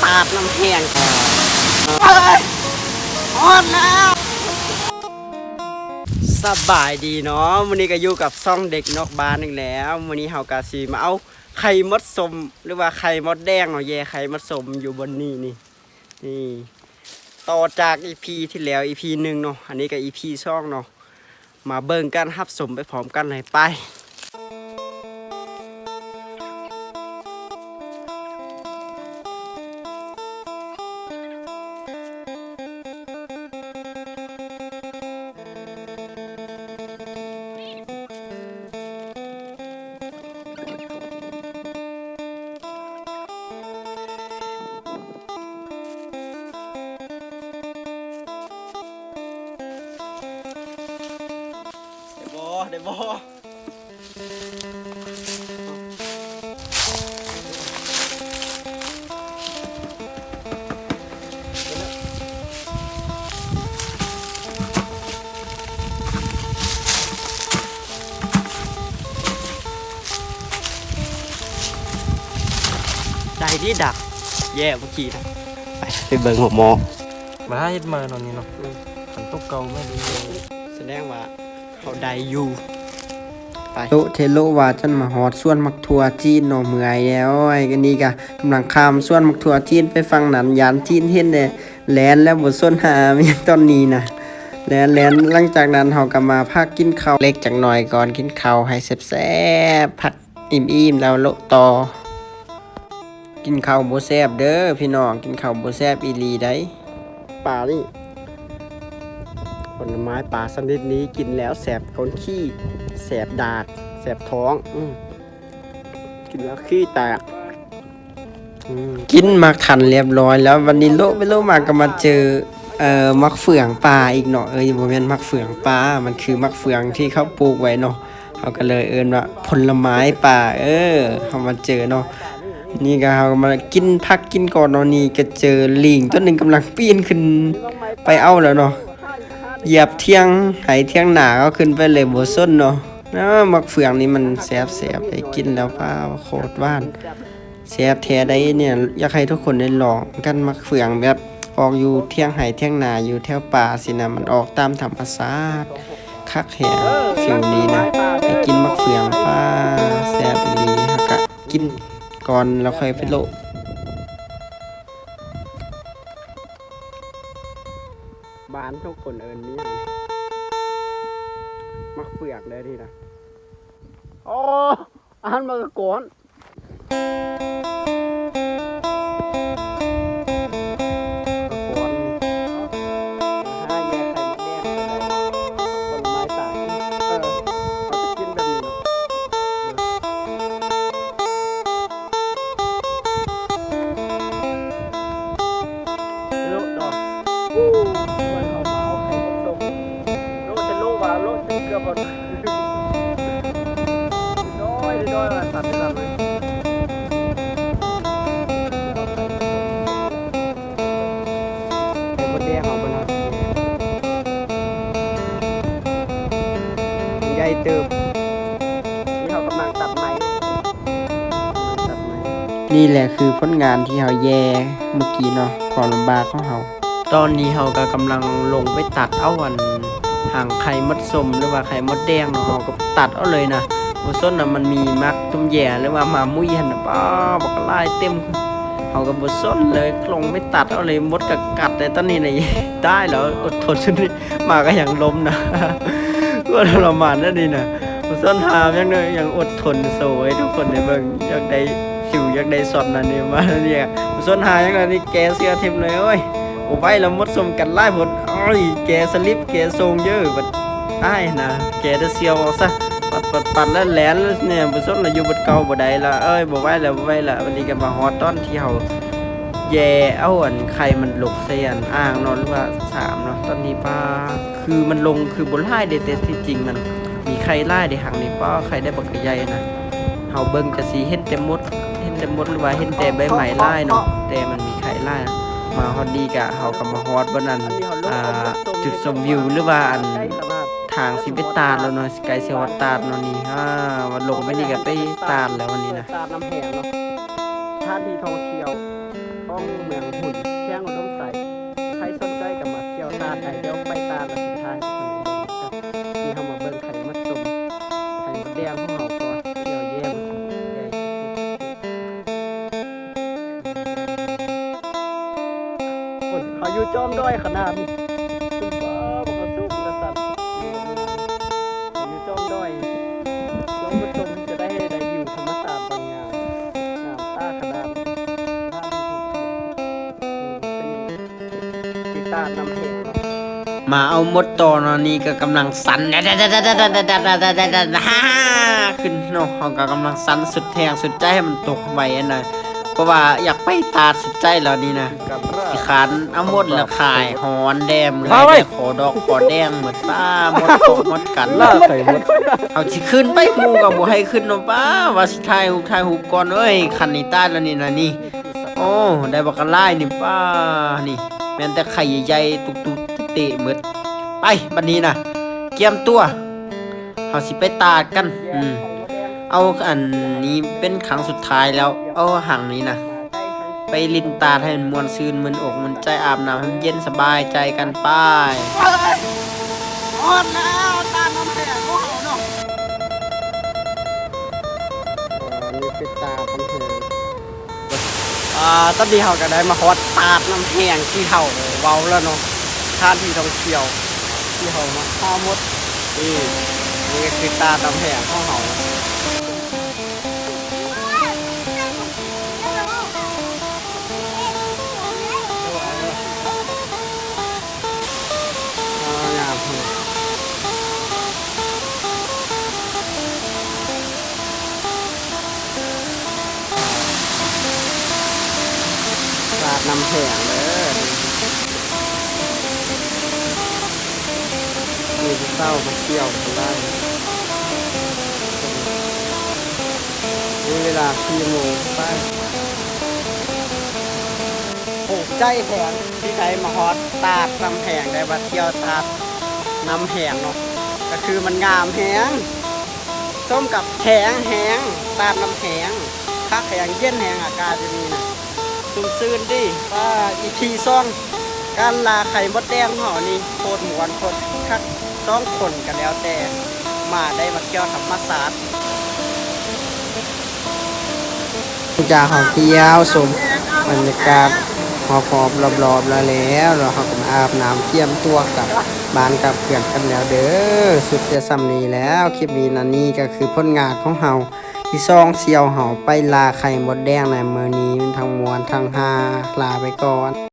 ອາບນ້ຳແຫ້ງ ເອີຍ ຮອດແລ້ວ. ສະບາຍດີເນາະ, ມື້ນີ້ກໍຢູ່ກັບຊ່ອງເດັກນອກບ້ານອີກແລ້ວ. ມື້ນີ້ເຮົາກໍຊິມາເອົາໄຂ່ມົດສົມ ຫຼືວ່າໄຂ່ມົດແດງເນາະ, ແຍ່ໄຂ່ມົດສົມຢູ່ບ່ອນນີ້ນີ້. ນີ້ ຕໍ່ຈາກອີພີທີ່ແລ້ວ ອີພີໜຶ່ງເນາະ, ອັນນີ້ກໍອີພີສອງເນາະ. ມາເບິ່ງກັນ ຮັບຊົມໄປພ້ອມກັນເລີຍ ໄປ. ໄດ້ບໍ່ ໄດ້ບໍ່? ໄດ້ດີດັກ ແຍ່ເມື່ອກີ້ນະ. ໄປ ໄປເບິ່ງຫົວໝໍ້. ມາເຮັດໃໝ່ເນາະນີ້ເນາະ. ອືມ ຄັນຕົກເກົ່າແມ່ນດີ. ສະແດງວ່າເຮົາໄດ້ຢູ່. ໄປ ໂລະເທໂລະວ່າຊັ້ນ. ມາຮອດສວນໝາກຖົ່ວຈີນເນາະ, ເມື່ອຍແລ້ວ. ໂອ້ຍ ອັນນີ້ກະກຳລັງຂ້າມສວນໝາກຖົ່ວຈີນໄປຝັ່ງນັ້ນ, ຢ້ານຈີນເຫັນແດ່. ແລ່ນແລ້ວບໍ່ສົນຫາຫຍັງຕອນນີ້ນະ ແລ່ນໆ. ຫຼັງຈາກນັ້ນເຮົາກໍມາພັກກິນເຂົ້າເລັກຈັກໜ່ອຍກ່ອນ, ກິນເຂົ້າໃຫ້ແຊບໆ ພັກອີ່ມໆ ແລ້ວໂລະຕໍ່. ກິນເຂົ້າບໍ່ແຊບເດີພີ່ນ້ອງ, ກິນເຂົ້າບໍ່ແຊບອີ່ຫຼີໃດ໋. ປານີ້ ຜົນລະໄມ້ປ່າຊະນິດນີ້ກິນແລ້ວແສບກົ້ນຂີ້, ແສບດາກ, ແສບທ້ອງ. ອືມ ກິນແລ້ວຂີ້ແຕກ. ອືມ ກິນໝາກທັນລຽບຮ້ອຍແລ້ວ, ວັນນີ້ໂລະໄປໂລະມາກໍມາເຈີ ເອີ ໝາກເຟືອງປ່າອີກເນາະ. ເອີຍ ບໍ່ແມ່ນໝາກເຟືອງປ່າ, ມັນຄືໝາກເຟືອງທີ່ເຂົາປູກໄວ້ເນາະ. ເຮົາກໍເລີຍເອີ້ນວ່າຜົນລະໄມ້ປ່າ. ເອີ ເຮົາມາເຈີເນາະ, ນີ້ກໍເຮົາກໍມາກິນຜັກກິນກ່ອນເນາະ. ນີ້ກໍເຈີລີງຕົວໜຶ່ງກຳລັງປີນຂຶ້ນໄປເອົາແລ້ວເນາະ, ຢຽບຖຽງໄຮ່ຖຽງນາເຂົາຂຶ້ນໄປເລີຍ ບໍ່ສົນເນາະ. ເອີ ໝາກເຟືອງນີ້ມັນແຊບໆ ໄດ້ກິນແລ້ວ ປາ ໂຄດຫວານ ແຊບແທ້ໃດ໋ເນຍ. ຢາກໃຫ້ທຸກຄົນໄດ້ລອງກັນ ໝາກເຟືອງແບບອອກຢູ່ຖຽງໄຮ່ຖຽງນາ ຢູ່ແຖວປ່າຊີ້ນະ, ມັນອອກຕາມທຳມະຊາດ ຄັກແຮງ ຟີວນີ້ນະ. ໄດ້ກິນໝາກເຟືອງ ປາ ແຊບອີ່ຫຼີ. ເຮົາກະກິນກ່ອນແລ້ວຄ່ອຍໄປໂລະ. ບ້ານທຸກຄົນເອີ້ນມີຫຍັງ? ໝາກເຟືອງເດີນີ້ນະ. ອໍ ອາຫານໝາກກະກອນ. ໝາກກະກອນ ຫາແຍກໄຂ່ມົດແດງກໍໄດ້ ຜົນໄມ້ຕາຍ. ເອີ ເຮົາຈະກິນແບບນີ້ເນາະ. ໂລະດອກ ອູ້ ເພິ່ນເອົາມາເອົາໄຂ່ມົດສົມ. ໂລະຈະໂລະວ່າໂລະຈະເກືອບບໍ່ ນ້ອຍ ນ້ອຍວ່າຕັດໄປຕັດເລີຍ. ໄຂ່ມົດແດງເຮົາບໍ່ນອນ ໃຫຍ່ເຕີບ ທີ່ເຮົາກຳລັງຕັດໃໝ່. ນີ້ແຫຼະຄືຜົນງານທີ່ເຮົາແຍ່ເມື່ອກີ້ເນາະ, ຄວາມລຳບາກຂອງເຮົາ. ຕອນນີ້ເຮົາກໍກຳລັງລົງໄປຕັດເອົາອັນຫາງໄຂ່ມົດສົມ ຫຼືວ່າໄຂ່ມົດແດງເນາະ, ເຮົາກໍຕັດເອົາເລີຍນະ. ບໍ່ສົນນະ ມັນມີໝາກຕຸ້ມແຢ ຫຼືວ່າໝາກມຸ້ຍຫັ້ນນະ ປ້າ ບັກຫຼາຍເຕັມ. ເຮົາກໍບໍ່ສົນເລີຍ ລົງໄປຕັດເອົາເລີຍ, ມົດກໍກັດແຕ່ຕອນນີ້ນະ. ຕາຍແລ້ວ ອົດທົນສຸດ ໝາກກໍຍັງລົມນະ. ກໍທໍລະມານແນວນີ້ນະ. ບໍ່ສົນຫາຫຍັງເດີ ຍັງອົດທົນໂຊໃຫ້ທຸກຄົນໄດ້ເບິ່ງ. ຢາກໄດ້ຊິວ ຢາກໄດ້ຊັອດນັ້ນນີ້ ມາແນວນີ້. ບໍ່ສົນຫາຫຍັງແລ້ວນີ້ ແກ່ເສື້ອຖິ້ມເລີຍ. ໂອ້ຍ ບໍ່ໄຫວແລ້ວ ມົດສົມກັດຫຼາຍໂພດ. ໂອ້ຍ ແກ່ສະລິບ ແກ່ຊົງເຢີ ບັດອ້າຍນະ ແກ່ແຕ່ເສື້ອອອກຊະ. ປັດ ປັດ ປັດ ແລ້ວແລ່ນແລ້ວນີ້ ບໍ່ສົນລະ ຢູ່ບົດເກົ່າບໍ່ໄດ້ລະ. ເອີຍ ບໍ່ໄຫວແລ້ວ ບໍ່ໄຫວລະ. ວັນນີ້ກໍມາຮອດຕອນທີ່ເຮົາແຍ່ເອົາອັນໄຂ່ມັນລົງໃສ່ອັນອ່າງເນາະ ຫຼືວ່າຊາມເນາະ. ຕອນນີ້ປ້າ ຄືມັນລົງຄືບໍ່ຫຼາຍເດ້ ແຕ່ທີ່ຈິງມັນມີໄຂ່ຫຼາຍເດ້. ຮັງນີ້ປ້າ ໄຂ່ໄດ້ບັກໃຫຍ່ນະ. ເຮົາເບິ່ງກະຊິເຫັນແຕ່ມົດ ເຫັນແຕ່ມົດ ຫຼືວ່າເຫັນແຕ່ໃບໄມ້ຫຼາຍເນາະ, ແຕ່ມັນມີໄຂ່ຫຼາຍ. ມາຮອດນີ້ກະ ເຮົາກໍມາຮອດບ່ອນອັນ ອ່າ ຈຸດຊົມວິວ ຫຼືວ່າອັນທາງຊິໄປຕາດແລ້ວເນາະ, ໃກ້ຊິຮອດຕາດແລ້ວນີ້. ອ່າ ວ່າລົງໄປນີ້ກໍໄປຕາດແລ້ວ ວັນນີ້ນະ. ຕາດນ້ຳແຫ້ງເນາະ ສະຖານທີ່ທ່ອງທ່ຽວຂອງເມືອງ ດຽວໄປຕາດລະສຸດທ້າຍ ນີ້ເຮົາມາເບິ່ງໄຂ່ມດຕົ້ມ ໄຂ່ມົດແດງຂອງເຮົາກ່ອນ ດຽວແຍງ ຄົນເຂົາຢູ່ຈອມດອຍຂະໜາດນີ້ ເປັນບໍ່ ບໍ່ກະສຸກກະສັນ ເຂົາຢູ່ຈອມດອຍ ລອງມາຊົມ ຈະໄດ້ ໄດ້ວິວທຳມະຊາດບາງຢ່າງ ງາມຕາຂະໜາດ ທີ່ຕາດນ້ຳແຫ້ງ ມາເອົາມົດຕໍ່ເນາະ ນີ້ກະກຳລັງສັ່ນ ຂຶ້ນເນາະ ເຮົາກະກຳລັງສັ່ນສຸດແຮງສຸດໃຈໃຫ້ມັນຕົກໄວຫັ້ນນະ ເພາະວ່າຢາກໄປຕາດສຸດໃຈແລ້ວນີ້ນະ ຂີ້ຄ້ານເອົາມົດລະຂາຍ ຮ້ອນແດ່ມ ເອົາໄວ້ ໄດ້ຂໍດອກຂໍແດງໝົດ ປ້າ ໝົດເກາະໝົດກັນ ລ່າໄຂ່ໝົດ ເຮົາຊິຂຶ້ນໄປ ໝູ່ກະບໍ່ໃຫ້ຂຶ້ນເນາະ ປ້າ ວ່າຊິຖ່າຍຮູບ ຖ່າຍຮູບກ່ອນ ເອີຍ ຄັນນີ້ຕາຍແລ້ວນີ້ນະນີ້ ໂອ້ ໄດ້ບັກກະຫຼາຍນີ້ ປ້າ ນີ້ ແມ່ນແຕ່ໄຂ່ໃຫຍ່ໆ ຕຸກໆ ເຕະໝົດ ໄປ ບັດນີ້ນະ ກຽມຕົວ ເຮົາຊິໄປຕາດກັນ ອືມ ເອົາອັນນີ້ເປັນຄັ້ງສຸດທ້າຍແລ້ວ ເອົາຫາງນີ້ນະ ໄປຫຼິ້ນຕາດໃຫ້ມັນມ່ວນຊື່ນ ມື່ນອົກມື່ນໃຈ ອາບນ້ຳໃຫ້ມັນເຢັນສະບາຍໃຈກັນ ໄປ ຮອດແລ້ວ ຕາດນ້ຳແຫ້ງຂອງເຮົາເນາະ ອັນນີ້ຄືຕາດນ້ຳແຫ້ງ ອາ ຕອນນີ້ເຮົາກະໄດ້ມາຮອດຕາດນ້ຳແຫ້ງທີ່ເຮົາເວົ້າແລ້ວເນາະ ສະຖານທີ່ທ່ອງທ່ຽວທີ່ເຮົາມາຫາໝົດ ນີ້ ນີ້ກະຄືຕາດນ້ຳແຫ້ງຂອງເຮົາເນາະ ງາມ ຕາດນ້ຳແຫ້ງເດີ ມີຜູ້ສາວມາທ່ຽວກັນຫຼາຍ ມີເວລາສີ່ໂມງໄປ ໂອ້ ໃຈແຮງ ທີ່ໄດ້ມາຮອດຕາດນ້ຳແຫ້ງ ໄດ້ມາທ່ຽວຕາດນ້ຳແຫ້ງເນາະ ກະຄືມັນງາມແຮງ ສົມກັບແຫ້ງແຮງ ຕາດນ້ຳແຫ້ງ ຄັກແຮງ ເຢັນແຮງ ອາກາດຢູ່ນີ້ນະ ຊຸ່ມຊື່ນດີ ວ່າ ອີພີສອງ ການລ່າໄຂ່ມົດແດງຂອງເຮົານີ້ ໂຄດມ່ວນໂຄດຄັກ ສອງຄົນກະແລ້ວແຕ່ ມາໄດ້ມາທ່ຽວທຳມະຊາດ ຈາກເຮົາທ່ຽວຊົມບັນຍາກາດຮອບໆ ລອບໆ ແລ້ວ ແລ້ວ ແລ້ວເຮົາກະມາອາບນ້ຳ ກຽມຕົວກັບບ້ານກັບເຮືອນກັນແລ້ວເດີ ສຸດແຕ່ສ່ຳນີ້ແລ້ວ ຄລິບນີ້ນະ ນີ້ກະຄືຜົນງານຂອງເຮົາ ທີ່ສອງສ່ຽວເຮົາໄປລ່າໄຂ່ມົດແດງໃນມື້ນີ້ ທັງມ່ວນທັງຮາ ລາໄປກ່ອນ.